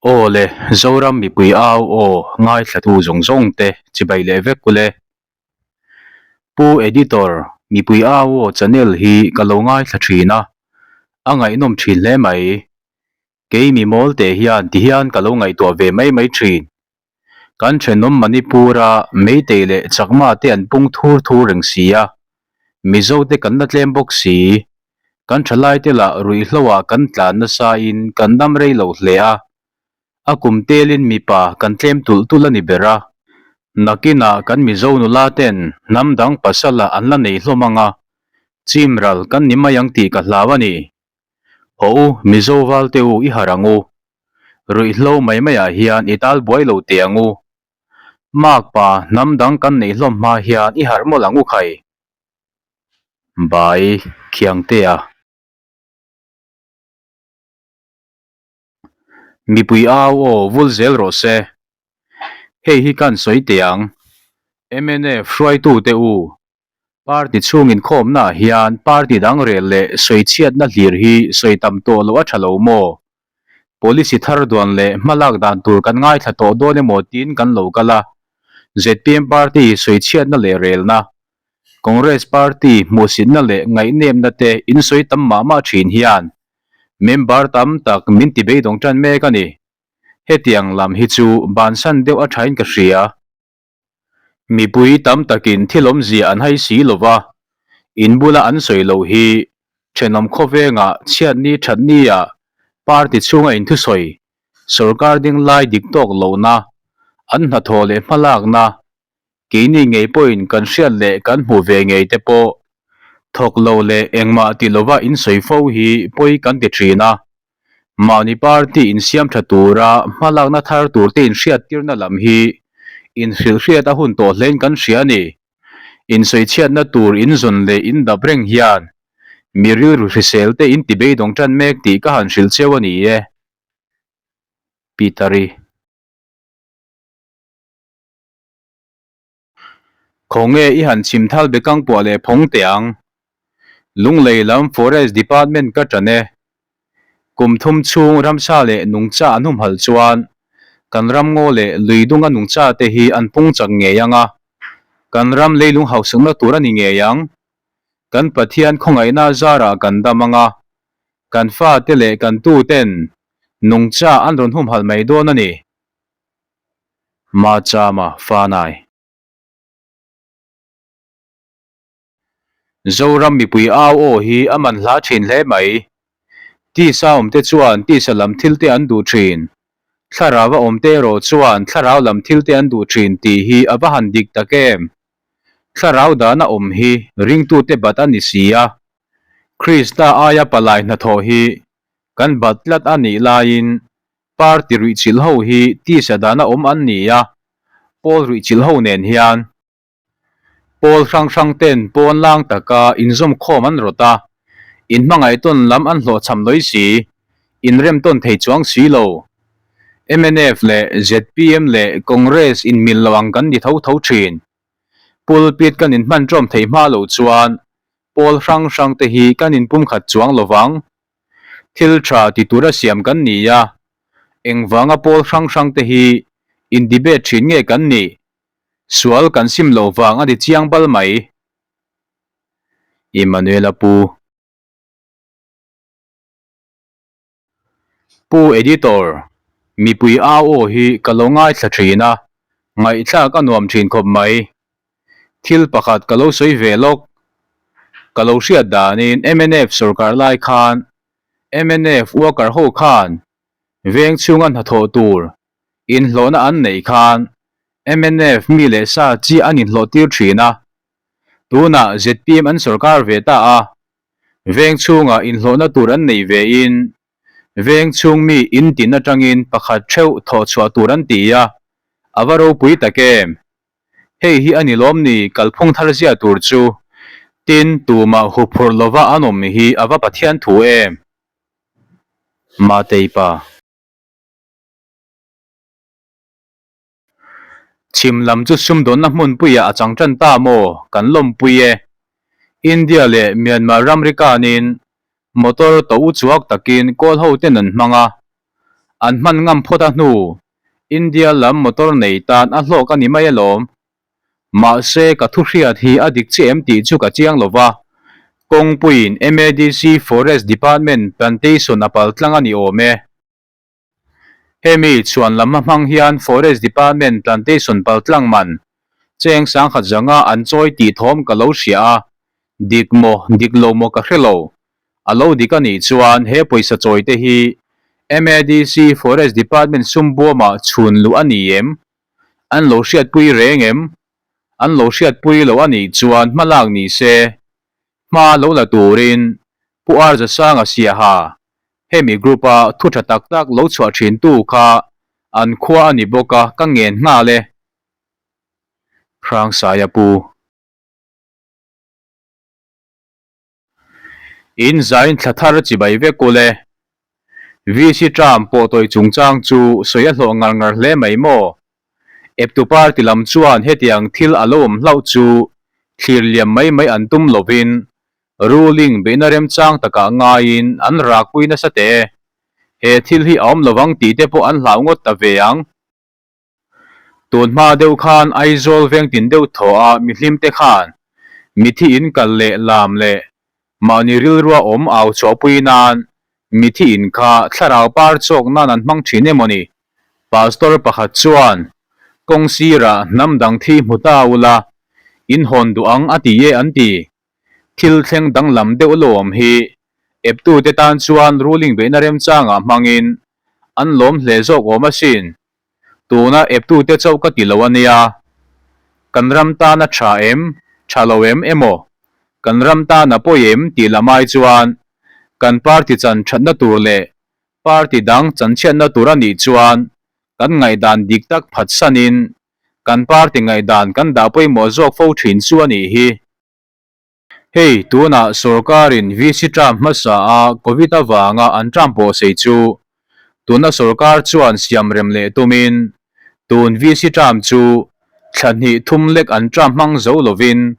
Aw le, Zoram mipui au aw ngaithlatu zawng zawng te chibai leh vek ule. Pu Editor, mipui au aw channel hi ka lo ngaithla thin a, a ngaihnawm thin hle mai. Kei mi mawl teh hian ti hian ka lo ngaihtuah ve mai mai thin. Kan thenawm Manipur-a Meitei leh Chakma te an pung thur thur reng si a, Mizo te kan la tlem bawk si. Kan thalai te lah ruihhlo ah kan tlan nasa in kan dam rei lo hle a, a kum telin mipa kan tlem tulh tulh a ni ber a. Nakinah kan Mizo nula ten hnam dang pasal ah an la nei hlawm ang a, chim ral kan ni mai ang tih ka hlau a ni. Haw u, Mizo val te u i harh ang u. Ruihhlo mai maiah hian i tal buai lo teh ang u. Makpa hnam dang kan neih hlawm hma hian i harh mawlh ang u khai. Bai Khiangtea. Mipui au aw vul zel rawh se. Hei hi kan sawi teh ang. Mnf hruaitute u, Party chhung inkhawmnaah hian party dang rel leh sawichhiatna hlir hi sawi tam tawh loh a tha lo maw? Policy thar duan leh hmalak dan tur kan ngaithla tawh dawn emaw tiin kan lo kal a. Zpm party sawichhiatna leh relna, Congress party hmuhsitna leh ngaihnepna te insawi tam mah mah thin hian member tam tak min ti beidawng tan mek a ni. Hetiang lam hi chu bansan deuh a thain ka hria. Mipui tam takin thil awmzia an hai si lo va, in bula an sawi loh hi thenawm khawvengah chhiatni thatnia party chhunga inthusawi, sorkar ding lai dik tawk lohna, an hnathawh leh hmalakna, keini ngei pawhin kan hriat leh kan hmuh ve ngei te pawh thawk lo leh engmah ti lova insawi fo hi pawi kan ti thin a. Mahni party insiam tha tura hmalakna thar turte inhriattirna lam hi inhrilhhriat a hun tawh hlein kan hria a ni. Insawichhiatna tur inzawn leh indap reng hian mi rilru hrisel te in ti beidawng tan mek tih ka han hrilh cheu a ni e. Peter-i. Khawnge i han chhim thal bekang puah leh phawng teh ang. Lunglei lam Forest Department ka ṭan e. Kum thum chhung ramsa leh nungcha an humhalh chuan kan ramngaw leh lui dunga nungcha te hi an pung chak ngei ang a, kan ram leilung hausakna tur a ni ngei ang. Kan Pathian khawngaihna zarah kan dam ang a, kan fate leh kan tuten nungcha an rawn humhalh mai dawn a ni. Machama Fanai. Zoram mipui au aw hi a man hla thin hle mai. Tisa awmte chuan tisa lam thilte an duh thin. Thlarau a awmte erawh chuan thlarau lam thilte an duh thin tih hi a va han dik tak em. Thlarau dana awm hi ringtute bat a ni si a. Krista aia palai hnathawh hi kan bat tlat a nih laiin Party ruihchilh ho hi tisa dana awm an ni a, pawl ruihchilh ho nen hian pawl hrang hrang ten pawn lang taka inzawmkhawm an rawt a, inhmangaih tawn lam an hlawhchham lawi si, inrem tawn thei chuang si lo. Mnf leh zpm leh Congress inmil lo ang kan ni tho tho thin. Pulpit kan inhman ṭawm thei hma lo chuan pawl hrang hrang te hi kan inpumkhat chuang lo vang. Thil tha ti tura siam kan ni a, engvanga pawl hrang hrang te hi in debate thin nge kan nih? Sual kan sim loh vang a ni chiang bal mai. Emmanuel-a pu. Pu Editor, mipui au aw hi ka lo ngaithla thin a, ngaihthlak a nuam thin khawp mai. Thil pakhat ka lo sawi ve lawk. Ka lo hriat danin mnf sorkar lai khan mnf worker ho khan veng chhunga hnathawh tur inhlawhna an neih khan mnf mi leh sa chiah an inhlawh tir thin a. Tunah zpm an sorkar ve ta a, Veng chhungah inhlawhna tur an nei ve in veng chhung mi in tin atangin pakhat theuh thawh chhuah tur an ti a, a va ropui tak em? Hei hi a ni lawm ni kalphung thar zia tur chu, tin tumah huphurh lova an awm hi a va Pathian thu em? Matei pa. Chhim lam chu sumdawnna hmunpuiah a chang tan ta maw? Kan lawmpui e. India leh Myanmar ramri kanin motor to u chuak takin kawl ho ten an hmang a. An hman ngam phawt a hnu, India lam motor nei tan a hlawk a ni mai alawm. Mahse, ka thu hriat hi a dik chiah em tih chu ka chiang lo va. Kawngpuiin MADC Forest Department plantation a pal tlang a ni awm e. Hemi chhuan lam hmang hian Forest Department plantation pal tlang man cheng sangkhat zanga an chawi tih thawm ka lo hria a, dik maw dik lo maw ka hre lo. A lo dik a nih chuan he pawisa chawi te hi MADC Forest Department sum buamah chhun luh a ni em? An lo hriatpui reng em? An lo hriatpui lo a nih chuan hmalak ni se. Hma lo la turin Pu Arza Sanga Siaha Hemi group a thu tha tak tak lo chhuah thin tu kha an khua a ni bawk a, ka ngen nghal e. Hrangsaia pu. In zain thla thar chibai vek ul e. VC term pawh tawi chungchang chu sawi a hlawh ngar ngar hle mai maw? Eptu party lam chuan hetiang thil a lo awm hlauh chu thlir liam mai mai an tum lovin Ruling beihna remchang takah ngaiin an rakpui nasa teh e. He thil hi a awm lovang tih te pawh an hlau ngawt ta ve ang. Tun hma deuh khan Aizawl vengtin deuh thaw a mihlim te khan mithi in kal leh lam leh mahni rilrua awm au chhuahpui nan mithi in kha thlarau par chawk nan an hmang thin emaw ni? Pastor pakhat chuan kawng sirah hnam dang thi hmu ta ula in hawn duh ang a ti e an ti. Thil thleng danglam deuh lawm hi eptute tan chuan ruling beihna remchangah hmangin an lawm hle zawk awm asin. Tuna eptute chauh ka ti lo a nia. Kan ram tan a tha em, tha lo em emaw, kan ram tan a pawi em tih lam ai chuan kan party chan thatna tur leh party dang chanchhiatna tur a nih chuan kan ngaihdan dik tak phatsanin kan party ngaihdan kan dah pawimawh zawk fo thin chu a nih hi. Hei, tunah sorkarin VC term hmasa a Covid avanga an term pawh sei chu tuna sorkar chuan siam rem leh tumin tun VC term chu thla hnih thum lek an term hmang zo lovin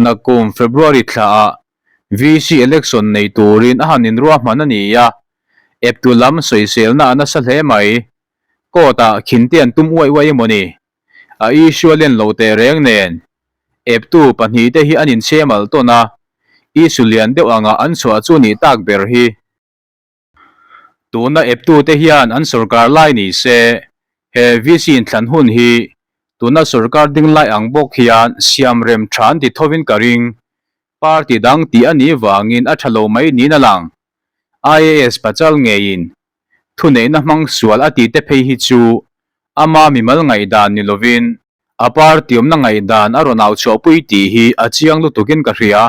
nakkum February thlaah VC election nei turin a han inruahman a ni a, eptu lam sawiselna a nasa hle mai. Court ah khinte an tum uaih uaih emaw ni? A issue a len lo teh reng nen, eptu pahnihte hi an inchhem alh tawn a, issue lian deuh angah an chhuah chu nih tak ber hi. Tuna eptute hian an sorkar lai ni se, he VC inthlan hun hi tuna sorkar ding lai ang bawk hian siam rem tha an ti thovin ka ring. Party dang tih a nih vangin a tha lo mai niin a lang. IAS pachal ngeiin Thuneihna hmang sual a tihte phei hi chu ama mimal ngaihdan ni lovin a party awmna ngaihdan a rawn au chhuahpui tih hi a chiang lutukin ka hria.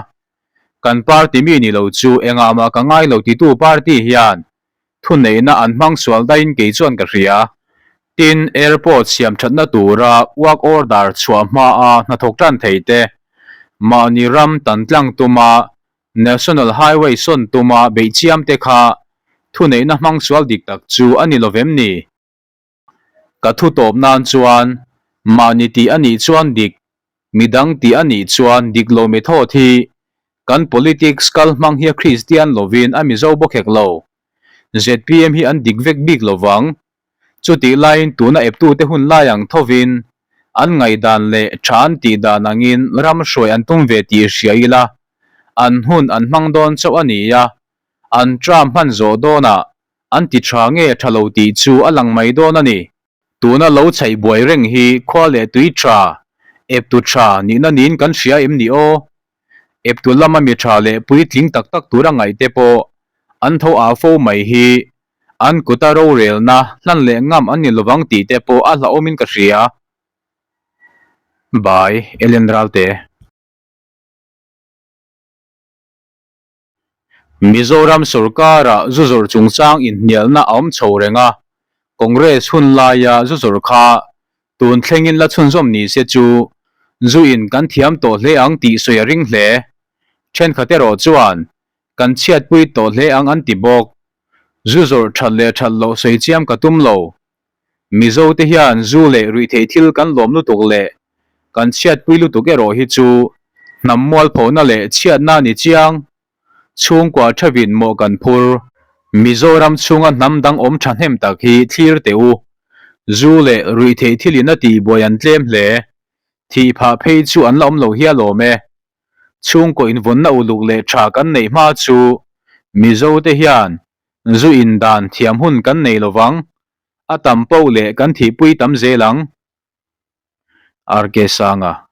Kan party mi ni lo chu engah mah ka ngai lo titu party hian thuneihna an hmang sual daihin kei chuan ka hria. Tin, airport siam thatna tura work order chhuah hmaa hnathawk tan thei te, mahni ram tan tlang tuma National Highway sawn tuma beih chiam te kha thuneihna hmang sual dik tak chu a ni lo vem ni? Ka thu tawp nan chuan mahni tih a nih chuan dik, midang tih a nih chuan dik lo method hi kan politics kal hmang hi a Kristian lovin a Mizo bawk hek lo. Zpm hi an dik vek bik lovang. Chutih laiin tuna eptute hun lai ang thovin an ngaihdan leh tha an tih dan angin ram hruai an tum ve tih hria ila, an hun an hmang dawn chauh a ni a, an term hman zawh dawnah an ti tha nge tha lo tih chu a lang mai dawn a ni. Tuna lo chhaih buai reng hi khua leh tui tha, eptu tha nihna niin kan hria em ni aw? Eptu lama mi tha leh puitling tak tak tura ngaihte pawh an tho ah fo mai hi an kuta rorelna hlan leh ngam an ni lovang tih te pawh a hlauhawmin ka hria. By, Ellen Ralte. Mizoram sorkara zu zawrh chungchang inhnialna a awm chho reng a, Congress hun laia zu zawrh kha tun thlengin la chhunzawm ni se chu zu in kan thiam tawh hle ang tih sawi a ring hle. Thenkhat erawh chuan kan chhiatpui tawh hle ang an ti bawk. Zu zawrh that leh that loh sawi chiam ka tum lo. Mizo te hian zu leh ruihtheih thil kan lawm lutuk leh kan chhiatpui lutuk erawh hi chu hnam mualphona leh chhiatna ni chiang. Chhungkua thavin mawh kan phur. Mizoram chhunga hnam dang awm thahnem tak hi thlir teh u. Zu leh ruihtheih thilin a tihbuai an tlem hle. Thih phah phei chu an la awm lo hial awm e. Chhungkaw invawnna uluk leh tha kan neih hma chu Mizote hian zu indan thiam hun kan nei lovang. A tam poh leh kan thihpui tam zel ang. RK Sanga.